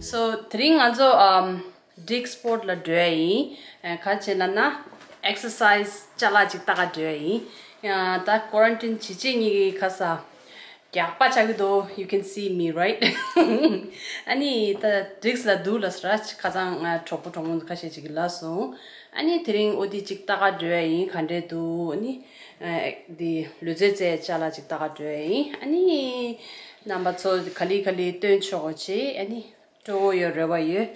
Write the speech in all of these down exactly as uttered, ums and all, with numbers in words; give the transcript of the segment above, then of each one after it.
So དེ་རིང་ང་ཚོ་ཨམ་Dick's Sport ལ་འགྲོ་ཡ་ཡིན། ཨ་ག་བྱས་ན་ན་exercise ཅ་ལག་ཅིག་ལྟ་ག་འགྲོ་ཡ་ཡིན། ཡ་ད་quarantine བྱེད་ཆེད་ངེད་ཀྱི་ཁ་ས་རྒྱགས་པ་ཆགས་ཀྱི་འདུག you can see me, right? ཨ་ནི་ད་Dick's ལ་འདུག་ལབ་སོང་ར། ཁ་སང་ང་གྲོགས་པོ་གྲོགས་མོ་ཁ་ཤས་ཅིག་གིས་ལབ་སོང་། ཨ་ནི་དེ་རིང་ཨོ་དེ་ཅིག་ལྟ་ག་འགྲོ་ཡ་ཡིན། ག་འདྲས་འདུག་ཨ་ནི་ཨ་འདི་ལུས་རྩལ་རྩེད་ཅ་ལག་ཅིག་ལྟ་ག་འགྲོ་ཡ་ཡིན། ཨ་ནི་རྣམ་པ་ཚོ་ག་ལེ་ག་ལེ་སྟོན་ཆོག་གོ་བྱེད། ཨ་ནི་སྤྲོ་བོ་ཡོད་རེ་བ་ཡོད།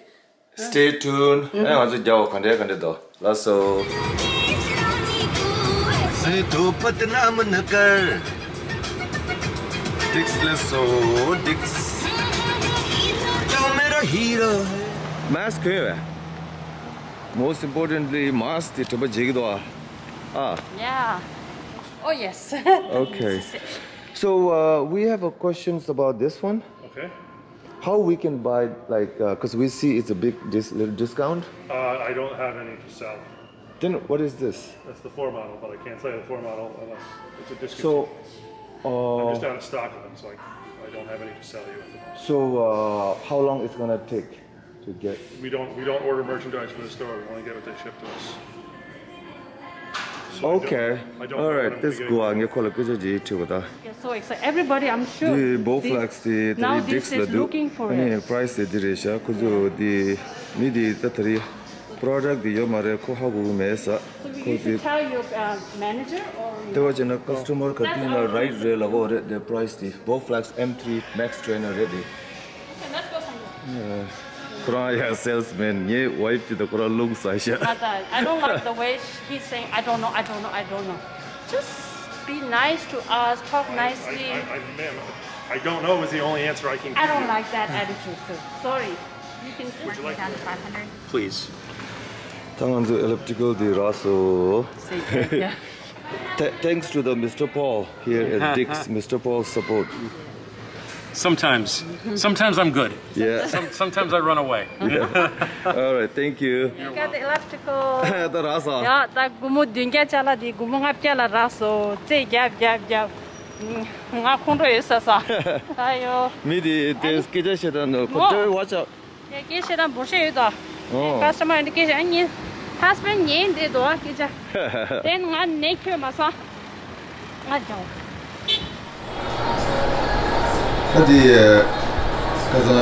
Stay tuned. ཨེ་ང་ཚོ་རྒྱ་བོ་ག་འདྲས་ག་འདྲས་འདུག་ལགས་སོ། Dick's ལགས་སོ། Dick's. Mask གོན་ཡོད། Most importantly mask དེ་དྲན་པ་བརྗེད་ཀྱི་འདུག་ཨ། Yeah. Oh yes. Okay. So uh, we have a questions about this one. Okay. How we can buy, like, because we see it's a big dis- little discount. Uh, I don't have any to sell. Then what is this? That's the floor model, but I can't sell you the floor model unless it's a discount. So, uh, I'm just out of stock of them, so I, I don't have any to sell you at the moment. So uh, how long it's gonna take to get? We don't we don't order merchandise from the store. We only get what they ship to us. Okay. All right. That's good. ངས་ཁོ་ལ་སྐད་ཆ་ཅིག་དྲི་བ་ད། You're so excited. Everybody, I'm sure. དེ་Bowflex དེ་ད་རེས་Dick's ལ་འདུག་ཨ་ནི་price དེ་འདི་རེད་ཤག་ཁོ་ཚོ་དེ་མི་དེ་ད་ད་རེས་product དེ་ཡོད་མ་རེད། ཁོ་ཧ་གོ་གི་མེད་ས། So you should tell your uh, manager or your དེ་བ་བྱས་ན་customer ག་དུས་ན་right རེད་ལབ་ཀྱི་ཡོད་རེད། དེ་price དེ་Bowflex M three Max Trainer རེད་དེ། Okay, let's go somewhere. ཁོ་རང་ཡང་salesman ངའི་wife དེ་དང་ཁོ་རང་རླུང་ཟ་ཤག I thought, I don't like the way sh- he's saying, "I don't know, I don't know, I don't know." Just be nice to us, talk nicely. I, I, I, ma'am, I don't know is the only answer I can give you. I don't like that attitude too. Sorry. You can just down to five hundred. Please. ད་ང་ཚོ་elliptical དེ་རག་སོང་། Say thank you. Th- thanks to the Mister Paul here at Dick's. Mister Paul's support. Sometimes. Sometimes I'm good. Yeah. Some, sometimes I run away. All right, thank you. You got the elliptical. ད་རག་སོང་། ཡ་ད་སྒོར་མོ་བདུན་བརྒྱ་ཅ་ལག་དེ་སྒོར་མོ་ལྔ་བརྒྱ་ལ་རག་སོང་། རྩེད་རྒྱབ་རྒྱབ་རྒྱབ། ང་ཁོང་ཁྲོ་ཡོད་ས་ས། ད་ཡོ། མི་དེ་དེ་སྐད་ཆ་བཤད་སྟངས་ནོ། ཁོ་ཏོའི་watch out. ཡ་སྐད་བཤད་སྟངས་འབོར་ཤེས་ཡོད་དོ། ཨོ། customer ཨ་ནི་སྐད་བཤད་ཨ་ནི་husband ཉན་བསྡད་འདུག་ཨ་སྐད་ཆ། དེ་ང་ནས་ཁྱོད་མ་སོང་། ང་རྒྱལ། ད་དེ་ཁ་སང་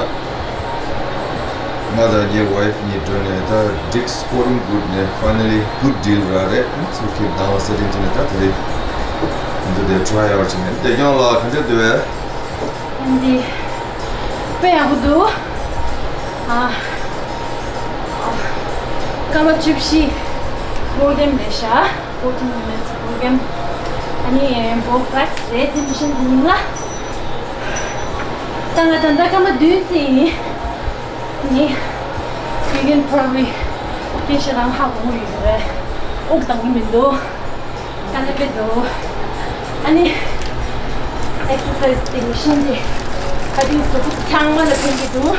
ང་དང་ངའི་wife གཉིས་འགྲོ་ནས་ད་Dick's Sporting Goods ནས་finally good deal རག་རེད། ཚུར་ཁྱེར་བཏང་བ་setting བྱས་ནས་ད་དེ་རེད། ང་ཚོ་དེ་try out བྱས་ནས་བསྡད་རྐྱང་ལ་ག་འདྲ་འདུག་བས། འདི་དཔེ་ཡག་པོ་འདུག་ཨ། སྐར་མ་བཅུ་བཞི་program རེད་ཤག fourteen minutes program. ཨ་ནི་Bowflex རེད། དེ་machine དེ་ཡིན་ལ། ད་ང་ད་ལྟ་སྐར་མ་བདུན་ཙམ་ཡིན། ནི། You can probably སྐད་ཆ་རང་ཧ་གོ་གི་ཡོད་རེད། དབུགས་བཏང་གི་མི་འདུག་དཀའ་ལས་དཔེ་འདུག་ཨ་ནི། exercise དེ་machine དེ་ཕ་དེང་གཟུགས་པོ་ཚང་མ་ལ་ཕན་གྱི་འདུག་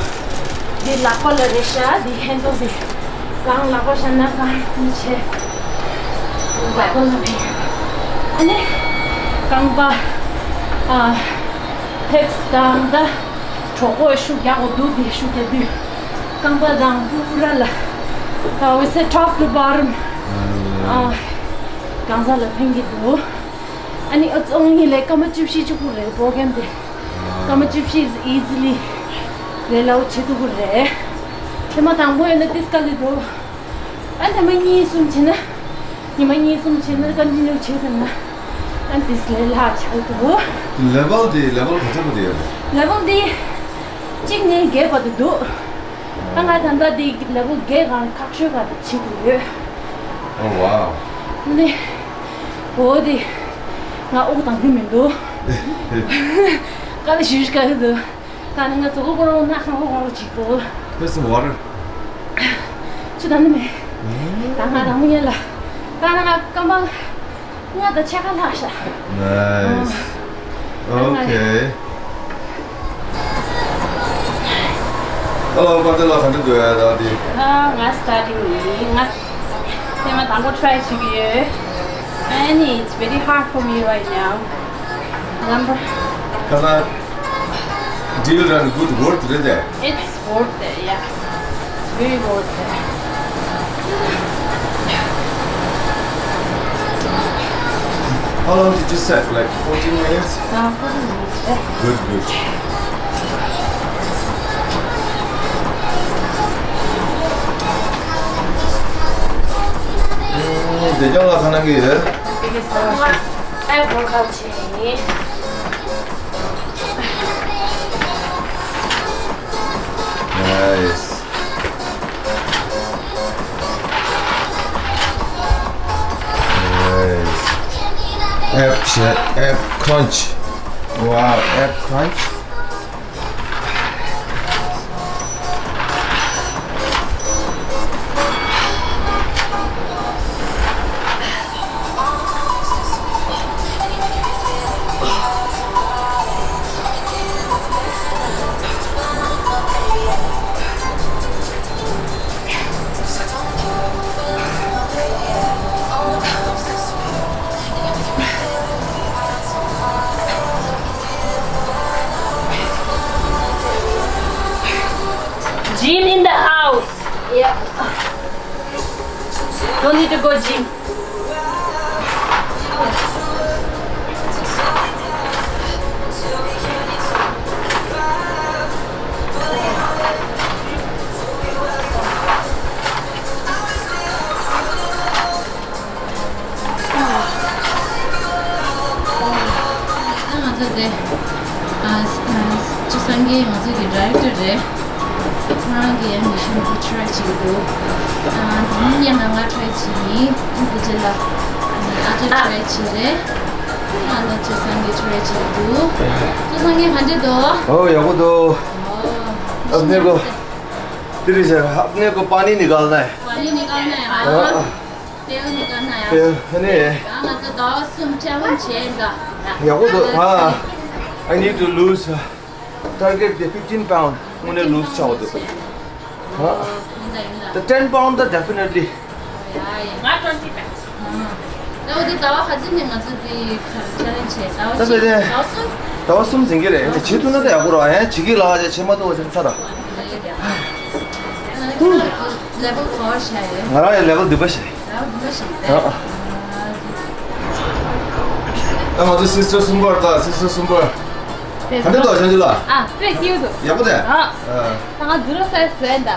འདི་ལག་པ་ལ་རེད་ཤག་འདི་handle དེ་གང་ལག་པ་བཞག་ན་གང་མི་བྱེད། ལག་པ་ལ་ཕན། ཨ་ནི། རྐང་པ། ཨ། hips དང་ད། གྲོད་ཁོག་ཤུགས་རྒྱག་དགོས་འདུག་དེ་ཤུགས་རྒྱག་དུས། རྐང་པ་དང་པུ་ར་ལ། ད་we say top to bottom. ཨ། གང་ཟག་ལ་ཕན་གྱི་འདུག་ཨ་ནི་ཨ་ཙོང་ཉིད་ལས་སྐར་མ་བཅུ་བཞི་གཅིག་པུ་རེད་program དེ། སྐར་མ་བཅུ་བཞི is easily རེད་ལའོ་བྱེད་ཐུབ་ཀྱི་རེད། ཐེངས་མ་དང་པོ་ཡིན་ན་ཏིས་དཀའ་ལས་འདུག་ཨ་ཐེངས་མ་གཉིས་གསུམ་བྱས་ན། ཉི་མ་གཉིས་གསུམ་བྱས་ན་continue བྱས་ཐུབ་ན། ཨ་ཏིས་ལས་སླ་ཆགས་འདུག level དེ་level ག་ཚོད་པོ་དེ་ཡོད་རེད། level དེ་གཅིག་ནས་བརྒྱད་བར་དུ་འདུག་ད་ང་ད་ལྟ་འདི་level བརྒྱད་སྒང་ཁག་ཤོས་སྒང་བྱེད་དགོས་ཡོད། Oh wow. ནི། འོ་དེ། ང་དབུགས་བཏང་གི་མི་འདུག་དཀའ་ལས་ཞེ་པོ་ཅིག་དཀའ་གི་འདུག་ད་ནི་ང་གཟུགས་པོ་སྐོར་ལ་ན་ཁང་པ་སྐོར་ལ་བྱེད་དགོས། Have some water. ཆུ་ད་ནི་མེད། ད་ང་རང་མི་ཉན་ལ། ད་ང་རྐང་པ། ང་ད་ཕྱེད་ཀ་ལྷག་ཤག Nice. Okay. Hello, པ་ཏི་ལགས་ག་འདྲ་འདུག་ཡ་ད་འདི། ཨ། ང་starting ཡིན། ང་ཐེངས་མ་དང་པོ་try བྱེད་ཀྱི་ཡོད། And it's very hard for me right now. Number ཁ་སང་deal རང་good worth རེད་དེ། It's Worth it, yeah. Very worth it. How long did you set? Like fourteen minutes? Uh, fourteen minutes, yeah. Good, good. ཨུམ། དེ་ཀྱང་ལ་ཁ་ནང་གི་ཡོད། Thank you so much. I work out today. Nice. Nice. Ab shit, ab crunch. Wow, ab crunch. Gym in the house. Yeah. Don't need to go gym. ང་ཚོ་དེ་ཨ་ཨ་ཅི་སང་གི་ང་ཚོ་གི་ཌའི་རེག་ཊར་རེད། ཁོ་རང་གིས་ཡང་མི་ཤེས་མི་ཤེས་ཊི་རའི་བྱེད་ཀྱི་འདུག་ཨ་དེ་ནས་ཡང་ང་ང་ཊི་རའི་བྱེད་ཡིན། དེ་རྗེས་ལ་ཨ་ཅོ་ཊི་རའི་བྱེད་རེད། ཨ་ལ་ཅི་སང་གི་ཊི་རའི་བྱེད་ཀྱི་འདུག་ཅི་སང་གི་ག་འདྲ་འདུག་ཨོ་ཡག་པོ་འདུག་ཨོ། अपने को तेरे से अपने को पानी निकालना है। पानी निकालना है, हाँ। हाँ। तेल निकालना है। तेल है नहीं है। हाँ, मतलब दवा सुन चलन छेगा। या वो तो, हाँ। I need to lose, uh, target the fifteen pound. उन्हें लूज चाहो तो। हाँ। तो ten pound तो definitely. ང་ཊུ་ཝེན་ཊི་པེ། ད་འོ་དེ་ཟླ་བ་ག་ཚོད་ནས་ང་ཚོ་དེ་ཆེ་ལེན་བྱས། ཟླ་བ་ད་དཔེ་དེ་གཅིག་ཟླ་བ་གསུམ། ཟླ་བ་གསུམ་ཟིན་གྱི་རེད། ཨ་ནི་བྱེད་ཐུབ་ན་ད་ཡག་པོ་རེད། ཨ་ཡང་བྱེད་ཀྱི་ལ་ཡ་བྱེད་མ་ཐུབ་པ་ཟིན་ཚར་ར། ལེ་བལ་ག་བར་བྱས་ཡོད། ང་རང་ཡང་ལེ་བལ་བདུན་པ་བྱས། ལེ་བལ་བདུན་པ་བྱས་ཏེ། ཨ་ཨ། ཨ་ང་ཚོ་སིས་ཊར་གསུམ་པར་ད་སིས་ཊར་གསུམ་པར། ག་འདྲ་འདུག་བྱང་ཆུབ་ལགས། ཨ་དཔེ་སྐྱིད་འདུག་ཡག་པོ་དེ། ཨ། ད་ང་འཛུལ་ལ་སའི་བཟོས་ད།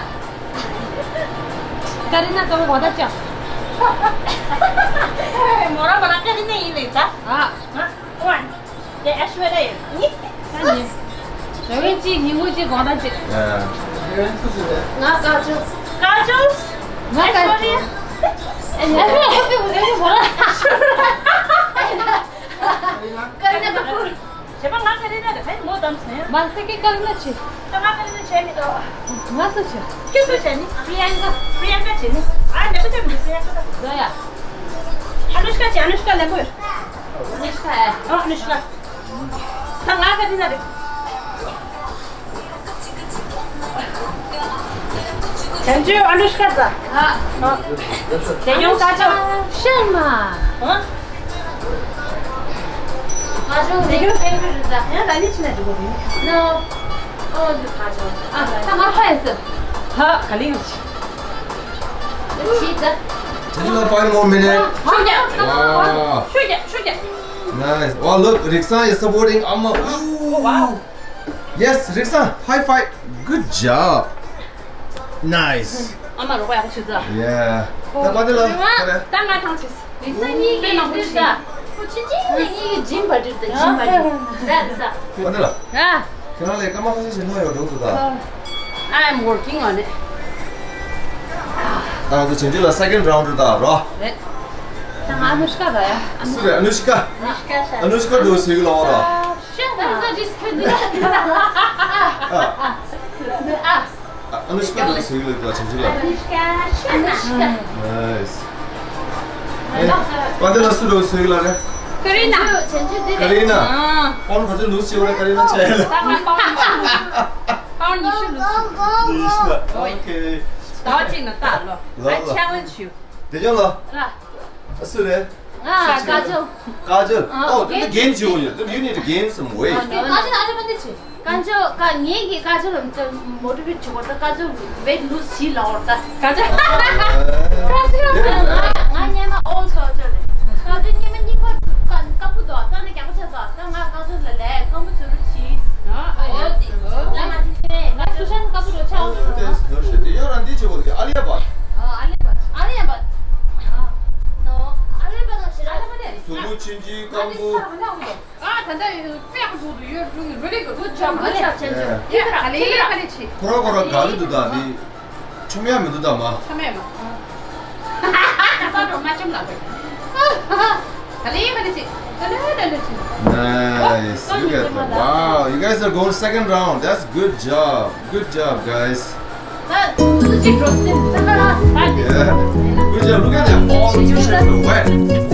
ཀ་རི་ན་ཀ་བ་གོ་ད་ཅག་མོ་ར་མོ་ར་ཀ་རི་ན་ཡིན་རེད་ད། ཨ། ང་ཨོ་ཨན། དེ་ཨེ་ཤི་ཝ་ར་ཡིན། ཨ་ནི། ཟེར་བའི་ཅིག་ཉིན་མོ་ཅིག་གོ་ད་ཅིག་ང་ཀ་ཅུ། ཀ་ཅུ། ང་ཀ་ཅུ། ཨེ་ཤི་ཝ་ར་ཡ། ཨེ་ཤི་ཝ་ར་ཡ། ཀ་རི་ན་ཀ་པུར། བྱས་པ་ང་ཀ་རི་ན་རེད། ཕན་ངོ་དམ་སེ། མ་སེ་ཀི་ཀ་རི་ན་ཆེ། ད་ང་ཀ་རི་ན་ཆེ་མི་འདུག་ང་སུ་ཆེ། ཁྱོད་སུ་ཆེ་ནི། པྲི་ཡང་ཀ། པྲི་ཡང་ཀ་ཆེ་ནི། ཨ་ནེ་པ་ཆེ་མི་པྲི་ཡང་ཀ་ད། ཟོ་ཡ། ཨ་ནུ་ཤི་ཀ་ཆེ། ཨ་ནུ་ཤི་ཀ་ལེན་པོ་ཡོད། ཨ་ནུ་ཤི་ཀ་ཨེ། ཨ་ཨ་ནུ་ཤི་ཀ་ད་ང་ཀ་རི་ན་རེད། བྱང་ཆུབ་ཨ་ནུ་ཤི་ཀ་ད། ཨ། དེ་ཡོང་ཀ་ཅོ། ཤན་མ། ཨ། ཀ་ཅོ་དེ་ཡོང་ཕེབས་རེད་ད། ཡང་ད་ནི་ཕྱི་ན་འགྲོ་གི་རེད། ནོ། ཨོ་དུ་ཀ་ཅོ། ཨ་ད་ང་ཕ་ཡིན་ཟེར། ཧ་ག་ལིང་། ཤི་ད། Just five more minutes. ཤུ་རྒྱ། ཤུ་རྒྱ། ཤུ་རྒྱ། Nice. Wow, look, Riksan is supporting Amma. Ooh. Wow. Yes, Riksan, high five. Good job. Nice. ཨ་མ་རོགས་ཡག་པོ་བྱེད་ད། Yeah. ད་པ་དེ་ལ། ད་ང་ཐང་ཆེས། རིག་ས་གཉིས་ཀྱི་དཔེ་མང་པོ་འདུག་ད། ཁོ་ཆུང་ཆུང་ནས་གཉིས་ཀྱི་འཇིམ་པ་འདུག་ད། འཇིམ་པ་འདུག་ད་རེད་ས། པ་དེ་ལ། ཨ། ཁྱེད་རང་ལས་ཀ་མ་ཁ་ཤས་ཤིག་ལྷག་ཡོད་འགྲོ་འདུག་ད། I am working on it. ད་ང་ཚོ་བྱང་ཆུབ་ལགས་second round་རེད་ད་རོ། རེད། ད་ང་ཨ་ནུ་ཤི་ཀ་ད་ཡ། སུ་རེད་ཨ་ནུ་ཤི་ཀ། ཨ་ནུ་ཤི་ཀ་འགྲོ་ཟེར་གི་ལ་འོ་རོ། Shut up. I'm so disappointed. ཨ་ནུ་ཤི་ཀ་འགྲོ་ཟེར་གི་ལ་ད་བྱང་ཆུབ་ལགས། ཨ་ནུ་ཤི་ཀ། ཨ་ནུ་ཤི་ཀ། Nice. ཨེ། པ་དེ་ལ་སུ་འགྲོ་ཟེར་གི་ལ་རེད། ཀ་རི་ན། བྱང་ཆུབ་དེ་རེད། ཀ་རི་ན། ཨ། པའོན་ག་ཚོད་ལུས་བྱས་པ་རེད་ཀ་རི་ན་བྱས་ལ། ད་ང་པའོན་པའོན་ཉི་ཤུ་ལུས། ཉི་ཤུ་ལ། Okay. ཟླ་བ་གཅིག་ནང་ལྟ་ལོ། ལོ། I challenge you. དེ་ཀྱང་ལ། ཨ། ཨ་སུ་རེད། ང་ཀ་ཅོ། ཀ་ཅོ། ཨ། ཨོ་དེ་ནི་གེན་བྱེད་དགོས་ཡོད། You need to gain some weight. ཀ་ཅོ་ཨ་ཅོ་མ་འདི་བྱེད། ཀ་ཅོ་ཀ་ངེད་ཀྱི་ཀ་ཅོ་ལ་མོ་ཊི་ཝེཊ་བྱེད་དགོས། ད་ཀ་ཅོ་weight lose བྱེད་ལ་འོར་ད། ཀ་ཅོ། ཀ་ཅོ། ང་ང་སྔོན་མ་ཨོལ་ཀ་ཅོ་རེད། ཀ་ཅོ་སྔོན་མ་རྙིང་པ་དཀར་པོ་འདུག་ད་ནི་རྒྱགས་པ་ཆགས་འདུག་ད་ང་ཀ་ཅོ་ལ་ལས་སྐམ་པོ་བཟོ་རོགས་བྱེད། ཨ་ཨ་ཡོད་དེ། ད་ང་དེ་ནས་ང་སུ་ཤན་དཀར་པོ་འདུག་ཆགས་འོང་། དེ་སུ་ཤན་དེ་ཡོད་རང་འདི་བྱེད་དགོས་གི། ཨ་ལི་ཡ་བ། ཨ་ཨ་ལི་ཡ་བ། ཨ་ནོ། ཨ་ལི་ཡ་བ་དང་ཞེ་དྲག་གཟུགས་པོ་ཆུང་ཆུང་སྐམ་པོ། ཨ་ད་ལྟ་དཔེ་ཡག་པོ་འདུག་ཡོད་འགྲོ་གི། Really good job. Good job. Good job. ཁ་ལེ་ཁ་ལེ་ཆེ། ཁོ་རང་ཁོ་རང་དགའ་གི་འདུག་ད་དེ་ཆོམ་ཡ་མི་འདུག་ད་མ། ཆོམ་ཡ་མ། ཁ་ཚ་འགྲོ་མ་ཆོམ་ལ་བས། ཁ་ལེ་ཁ་ལེ་ཆེ། ཁ་ལེ་ཁ་ལེ་ཆེ། Nice. Look at that. Wow, you guys are going second round. That's good job. Good job, guys. ད་ཏུ་ཅིག་འགྲོ་སྲིད། ད་ད་ད། Yeah. Good job. Look at that. All t-shirt wet.